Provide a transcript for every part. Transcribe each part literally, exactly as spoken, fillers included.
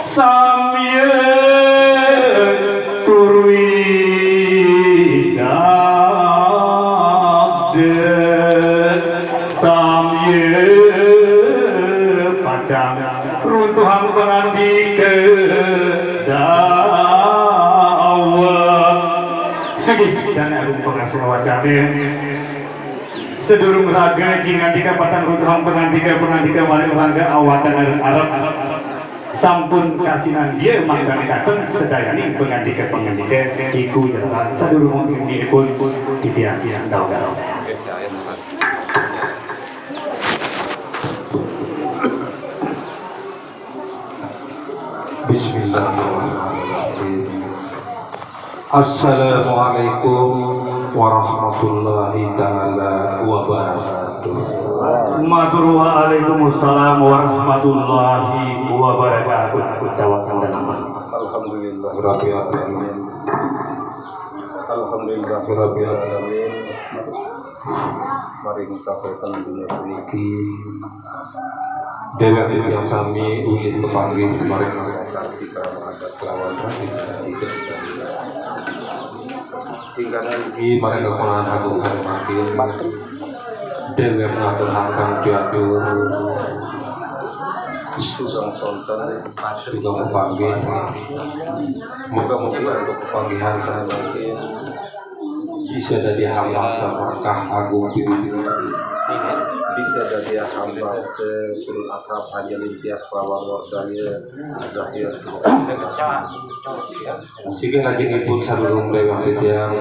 Samya tur widagda, samya padang runtuhang pangandika dawuh. Sugih Dane Agung pangasih wacane. Sadurung raga jingandika patang runtuhang pangandika, pangandika maring rangga awatan arep-arep. Sampun kasinanggih mangkane katen sedayaning pangandika-pangandika iku jalaran sadurung mangkinipun titiang dawuh. Bismillahirrahmanirrahim. Assalamualaikum warahmatullahi taala wabarakatuh. Matur waalaikumsalam warahmatullahi wabarakatuh. Dawuh wonten. Alhamdulillah rabbil alamin. Alhamdulillah rabbil alamin. Maring sasetan dunia puniki. Dewek titiang sami ulih kepanggih maring kita adat kelawan rakyat. Tingkana ugi maring kepunahan agung sami makin. Dewek ngaturaken piatur. Sugeng sonten. Sugeng kepanggih. Muga-muga untuk kepanggihan sami makin. Bisa dadi hamba berkah agung piwujudan. Bisa dadi hamba turun akrab hanya lintias kelawan wardaya zahir. Sugih lajengipun sadurung dewek titiang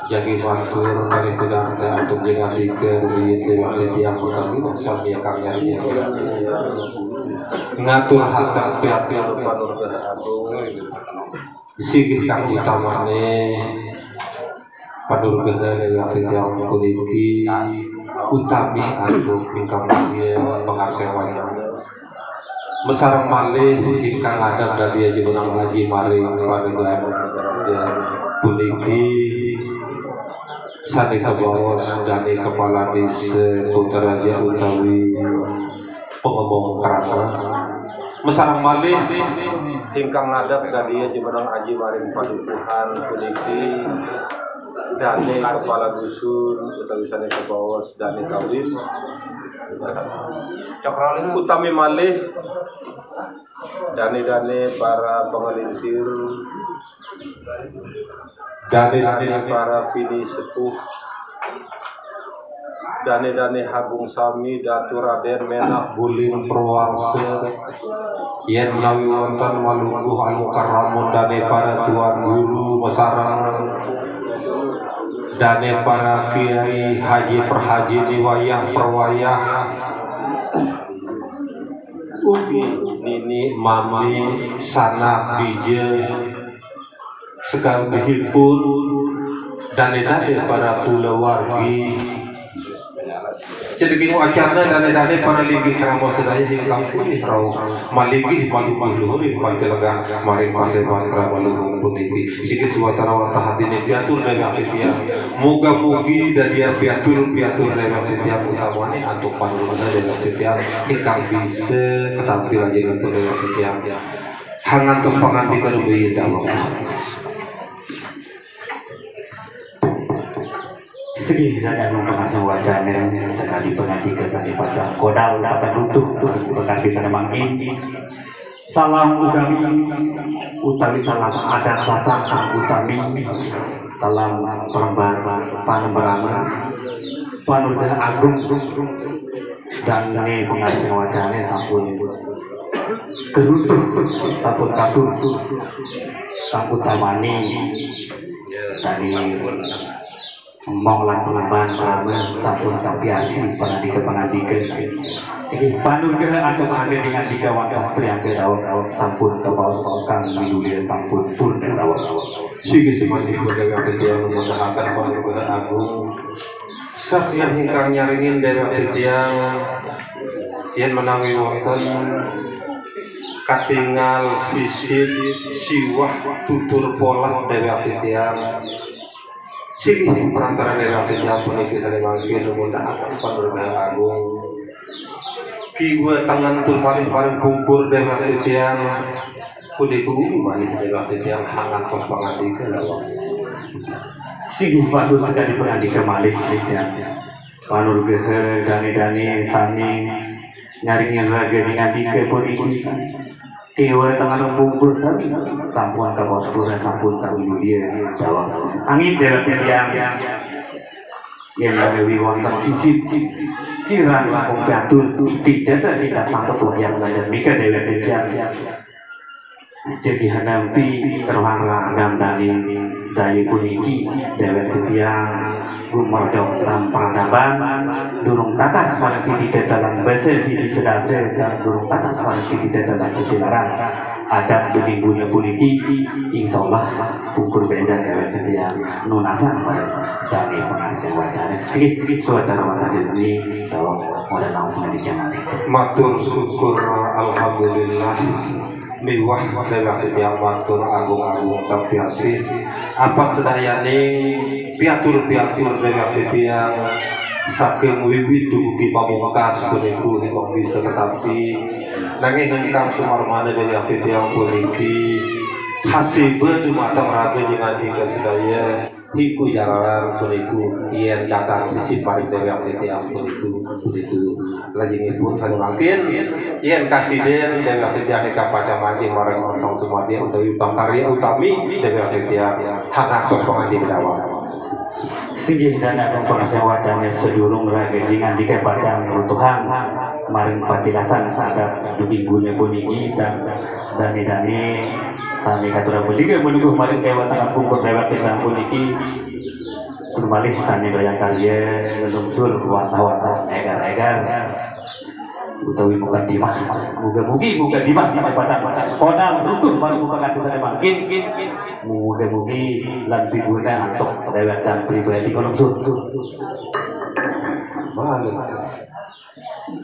jagi matur kalih pidarta antuk jengandika rumiyin dewek titiang utawi sami kang nyarengin ngatur hata piatur panurga agung. Sugih kang utamane panugraha dewek titiang puniki utami antuk ingkang mulia pangasewan. Masareng malih ingkang ngadeg dadi aji menang aji maring panugraha puniki sane kabaos dane kepala desa Kutaraja utawi pengembong kerana. Masareng malih ingkang ngadeg dadi aji menang aji maring padukuhan puniki dane kepala dusun utawi sane kabaos dane kawin. Utami malih dane-dane para pangelingsir, dane-dane para pini sepuh, dane-dane agung sami, Datu Raden Menak Buling Perwangsa, yen menawi wonten malungguh anu karamun dane para tuan guru masareng dane para kiai haji perhaji niwayah perwayah. Ugi nini mami sanak bija sekabehipun dane-dane para kulawargi. Cendeking wacana dane-dane para linggih krama sedaya ingkang pulih rauh malinggih malungguh luhuring pancelegah maring paseban krama luhung puniki. Siki swatara wantah atine piatur dewek titiang. Muga-mugi dadi piatur-piatur dewek titiang utamane antuk panugraha dewek titiang ingkang bisa ketampi lajengipun dewek titiang. Hangantos pangandika rumiyin dawuh. Sugih dane agung pangasih wacane sakadi pangandika sane pacang kodal pacang runtuh pun pengandika sane mangkin. Salam ugami utawi salam adat sasak utami, salam perembar panembaran panugraha agung dane pangasih wacane sampun keruntuh sampun katur kang utamane tadi mong lan pengemban rama sampun kapiasi panandika-panandika. Siki panugraha antuk angga dengan tiga wantah priangga dawet-dawet sampun kabaos kang milulia sampun purna dawet-dawet. Siki semasih pun dewek titiang mengatakan panugraha agung. Saksian ingkang nyaringin dewek titiang yen menawi wonten katingal sisip siwah tutur polah dewek titiang. Siki perantara dewek titiang puniki sane mangkin mundhakaken panugraha agung. Kiwa tengen tur malih paring pungkur dewek titiang. Punika malih dewek titiang hangat tos pangandika lawang. Singgih patut sekadi pangandika malih titiang. Panugraha dane-dane sami ngaringin raga ngandika puniki. Kiwa tengen pungkur sami sampun kapospura sampun kawinudya dawang. Angin dewek titiang. Yen menawi wonten sisip kirang langkung piatur titik data tindak tangkep wayang banjar mika dewek titiang. Jadi hanampi kerohang langgam dani sedaya puniki dewek titiang gumerdong tampang daban durung tatas marang titik data lan basa siji sedasa dan durung tatas marang titik data lan titilaran adat beningguna puniki. Insyaallah pungkur benjang dewek titiang nunasan dane pengarsian wacana. Sigi, sigi, suwatara wantah dini, sawa modal naung pendidikan nanti. Matur syukur, alhamdulillah. Miwah dewek titiang matur agung-agung tampiasih. Apan sedayaning piatur-piatur dewek titiang saking wiwit dumugi pamungkas punika ingkang bisa tetapi nanging ingkang sumarmana dewek titiang puniki hasiba dumateng raga jingandika sedaya. Niku jalaran puniku yen datang sisi paring dewek titiang puniku, puniku lajengipun sané mangkin yen kasiden dewek titiang nika pacang manci marang ontong sumadya utawi pakarya utami dewek titiang hangatos panganti menawa. Singgih dana pun pengasih wacana sedurung raga jingandika pacang rutuhan maring patilasan adat dugi guna puniki dan dani-dani sami katurang punika menunggu maring dewa tangan pungkur dewek titiang puniki. Tur malih sami bayang karya ngelungsur wantah-wantah egar-egar utawi mukadimah. Muga-mugi mukadimah sami patang kodam runtuh baru buka kata sami mangkin. Muga-mugi lan piguna antuk dewek dan pribadi ngelungsur. Malih.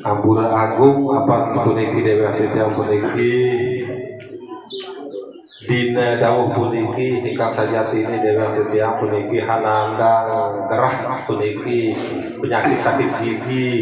Ampura agung apan puniki dewek titiang puniki. Dina dawuh puniki ingkang sajatine dewek titiang puniki hanandang gerah puniki penyakit sakit gigi.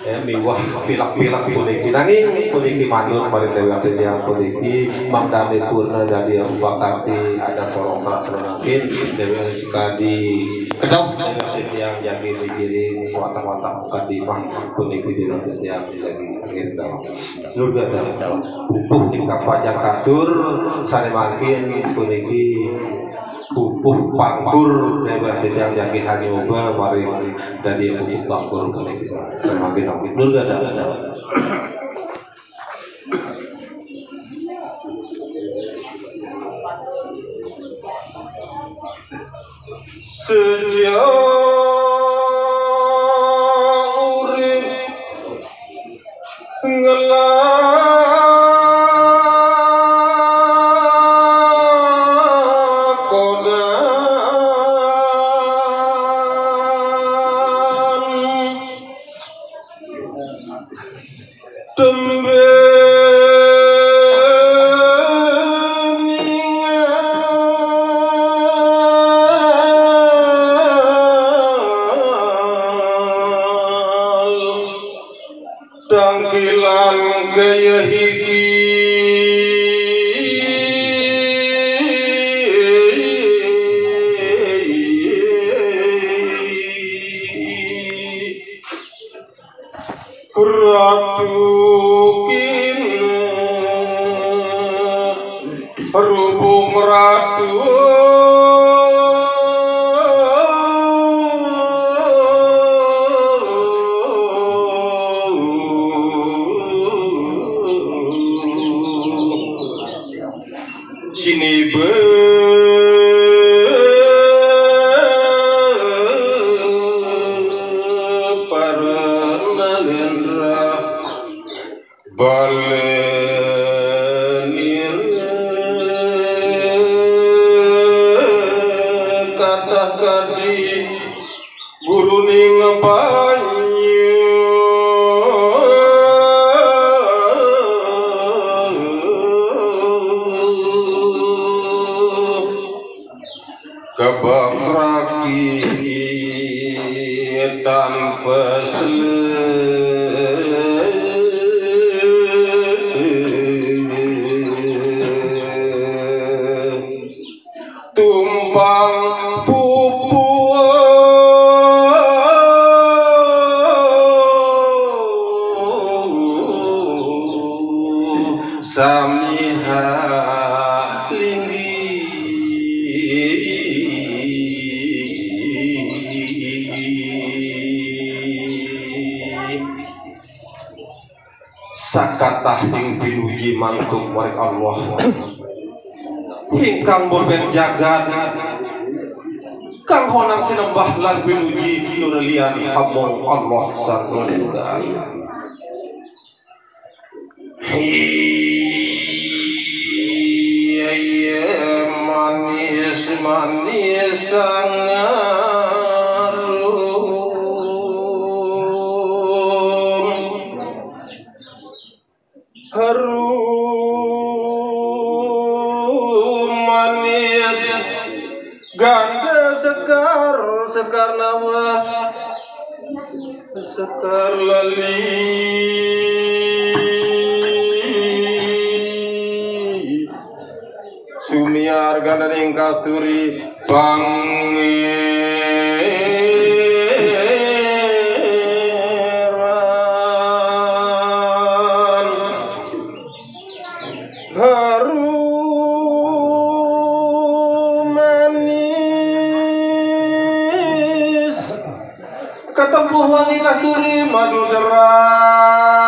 Eh, miwah pilek-pilek puniki nanging puniki manut maring dewek titiang puniki mangdane purna dadi upakarti adat sorong sastra mangkin dewek sekadi kedok dewek titiang jagi mikiring watak-watak mukadimah puniki dewek titiang jagi ngiring dawuh. Surga dalam pupuh ingkang pajang katur sane mangkin puniki pupuh pangkur dewek titiang jagi hanyoba maring dadi pupuh pangkur puniki sane mangkin. Surga dalam. Sejak urip ngelakonan tembe ningal tangkilan kaya hiki. Ratu kina rubung ratu. Siniba para nalendra balenira katah kadi guruning banyu. Kebak raki tanpa sele. Samiha linggih. Sakatahing pinuji mantuk maring Allah. Hingkang murbet jagat, kang honang sinembah lan pinuji nurlian hamong Allah Satunggal. Iya, iya, manis, manis sangarum. Harum manis, ganda sekar, sekar nawa, sekar lali. Sumiar gandaning kasturi, Pangeran. Harum manis, katempuh wangi kasturi madu derawan.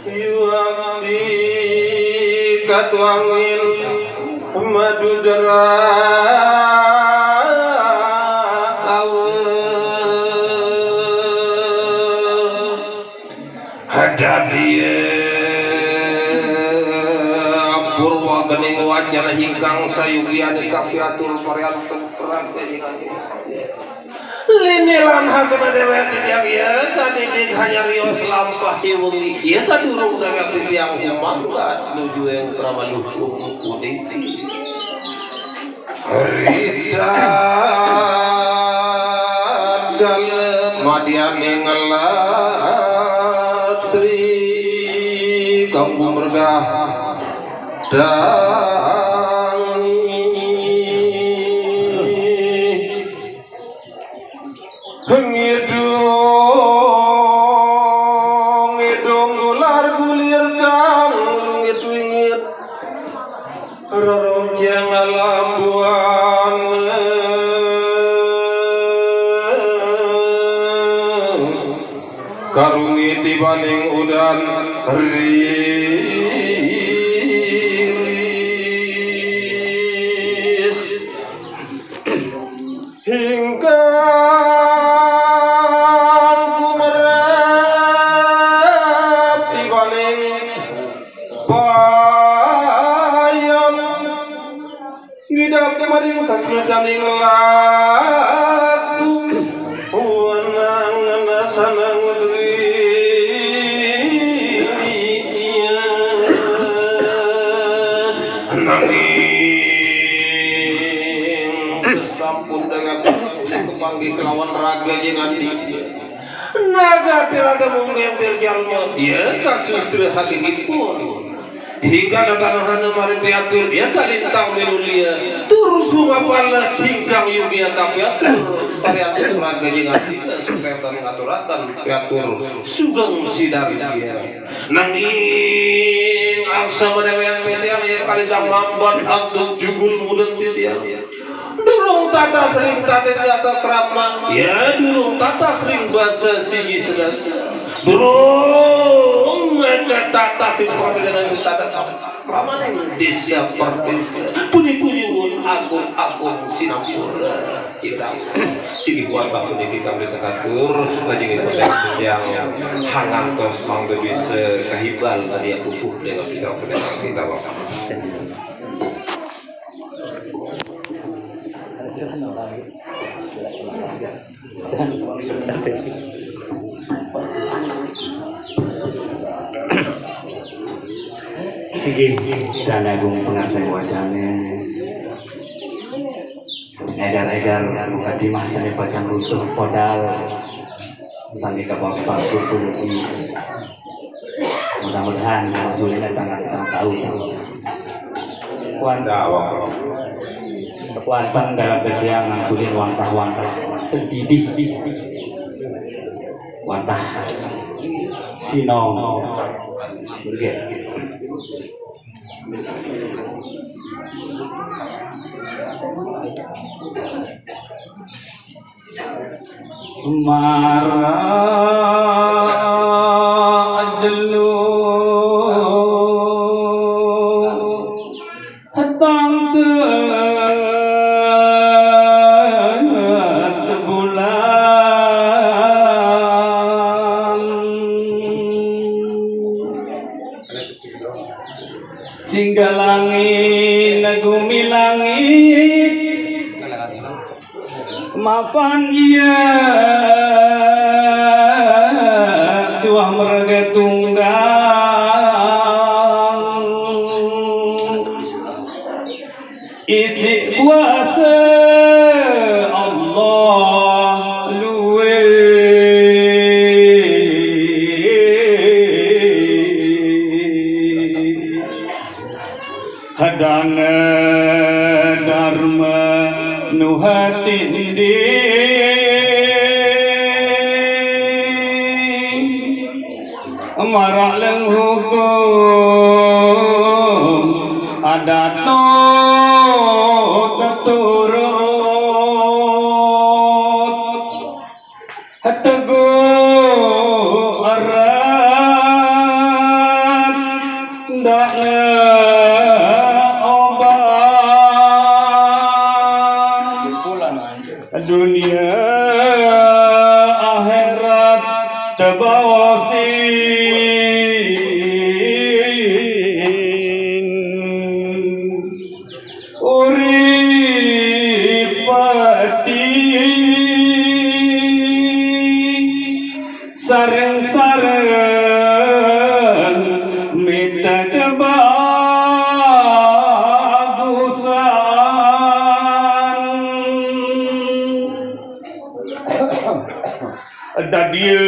Yuakti katuangin madu derawan. Hadadia purwa gening wacana hingkang sayugiane kapiatur pariantuk raga. Linilan hakuna dewek titiang iya, sadidik hanyar rios lampah i wengi. Iya, sadurung dewek titiang humangkat nuju ing krama luhung puniki. Rita dalem madyaning latri, kang pumregah dangi. Ngidung, ngidung, gular gulir kang lungit-lingit. Rerunjang alambuan. Karungi tibaning udan riris. Hingkang kumerep tibaning payam. Ngidap maring sasmitaning laku. Wanangan sanang dri. Nanging sampun dewek kepanggih kelawan raga jeng ati. Nagati raga munggah jalma, ya kasusra hagingipun. Hingga natanuhana maring piatur, ya kalintang minulia. Tur sumapala hingkang yugia kapiatur. Pariatur raga jeng ati, supaya tan ngaturaken piatur sugeng sidarja. Nanging angsa madewek titiang ya kalintang mambat antuk jugun mudeng titiang. Durung tatas ring tata, tata krama. Ya, durung tatas ring basa siji sedasa. Durung tatas ring prabédan tata krama ning désa perdésa. Punika nyuwun agung-agung sinampura. Kirang sigi kuat puniki kami sekatur, lajengipun titiang hangantos mangda bisa kahibal tadi pupuh dengan kita sedaya kita Bapak. Sigi, Dane Agung pangarsai wacane. Edar-edar buka dimas sane pacang runtuh podal. Sane kabaos bangku puniki. Mudah-mudahan Bang Julin datang datang tahu tahu. Kuan, kuanten dalam titiang Bang Julin wantah-wantah sedidih. Wantah Sinong. Mara jelo hetang ke bulan. Singga langit, gumi langit, mapan iya suah meraga tunggal. Isi kuasa Allah luwih. Hadana Dharma nuhati di marak leng hukum adat no teturut. Teguh erat ndak obat. Dunia akhirat tebawa sin. Urip pati sareng-sareng mita kebagusan. Dadia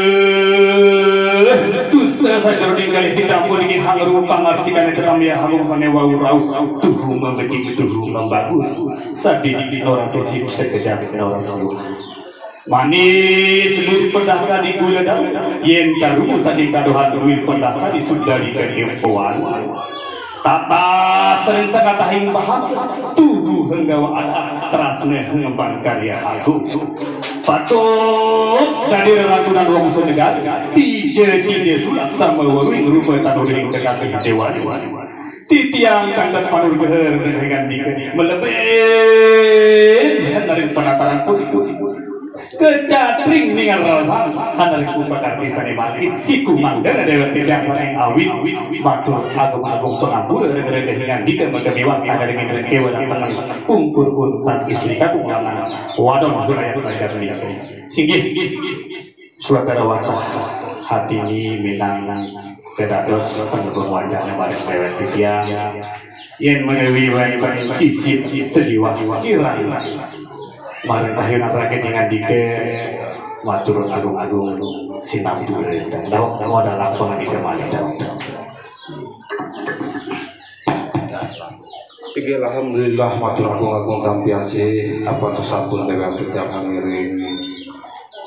dusta sajeroning kalih titampun inggih hang rupa ngartikan tetamiah agung sane wau rauh tuhu mabecik tuhu mabagus. Sadidik norasi sip sekejap norasi. Manis lur pedah kadi gula daun, yen karumu sanding kadohan duwil pedah kadi sudari kadi poan. Tata sering sakatahing bahasa, tubuh henggawa adat, terasne ngembang karya agung. Patut dadi rerangkunan wong senegal, tija-tija sulap sama weruing rupa tanurining kekasih dewa. Titiang kangkat panurgeher dengan dika melebih naring penataran pun. Kecatring ningal rasa, hanaring upakarti sane mati, iku mangdana dewek titiang sane awit, matur agung-agung pangampura, rega-rega hingan dika mega miwah, hanaring indra kewa dan tengen, pungkur untat istri kakung lanang, wadon wilayah banjar liya. Singgih, swagara watah hatini minang kedados penebung wajahnya maring dewek titiang. Yen menawi wenten sisip seliwah kirang. Marang kayun raga jingandika matur agung-agung sinampura. Daweg modal lampung nika malih daweg. Inggih, alhamdulillah, matur agung-agung tampi asih, apatos sampun dewek titiang ngiring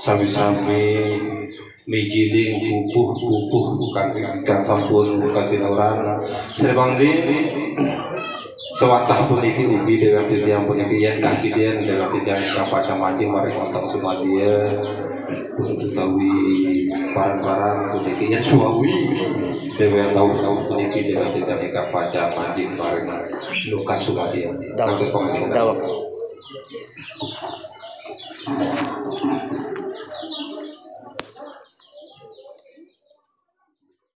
sami-sami migiling pupuh-pupuh kang, kang sampun kasinuran. Sri Bangli, sawatah puniki ugi dewek titiang puniki yen kasiden dewek titiang ingkang pacang manjing maring wonten sumadya utawi paran-paran puniki yen suawi dewek dawuh puniki dewek titiang ingkang pacang manjing maring nukan sumadya. Dawuh. Kantos pangandika. Dawuh.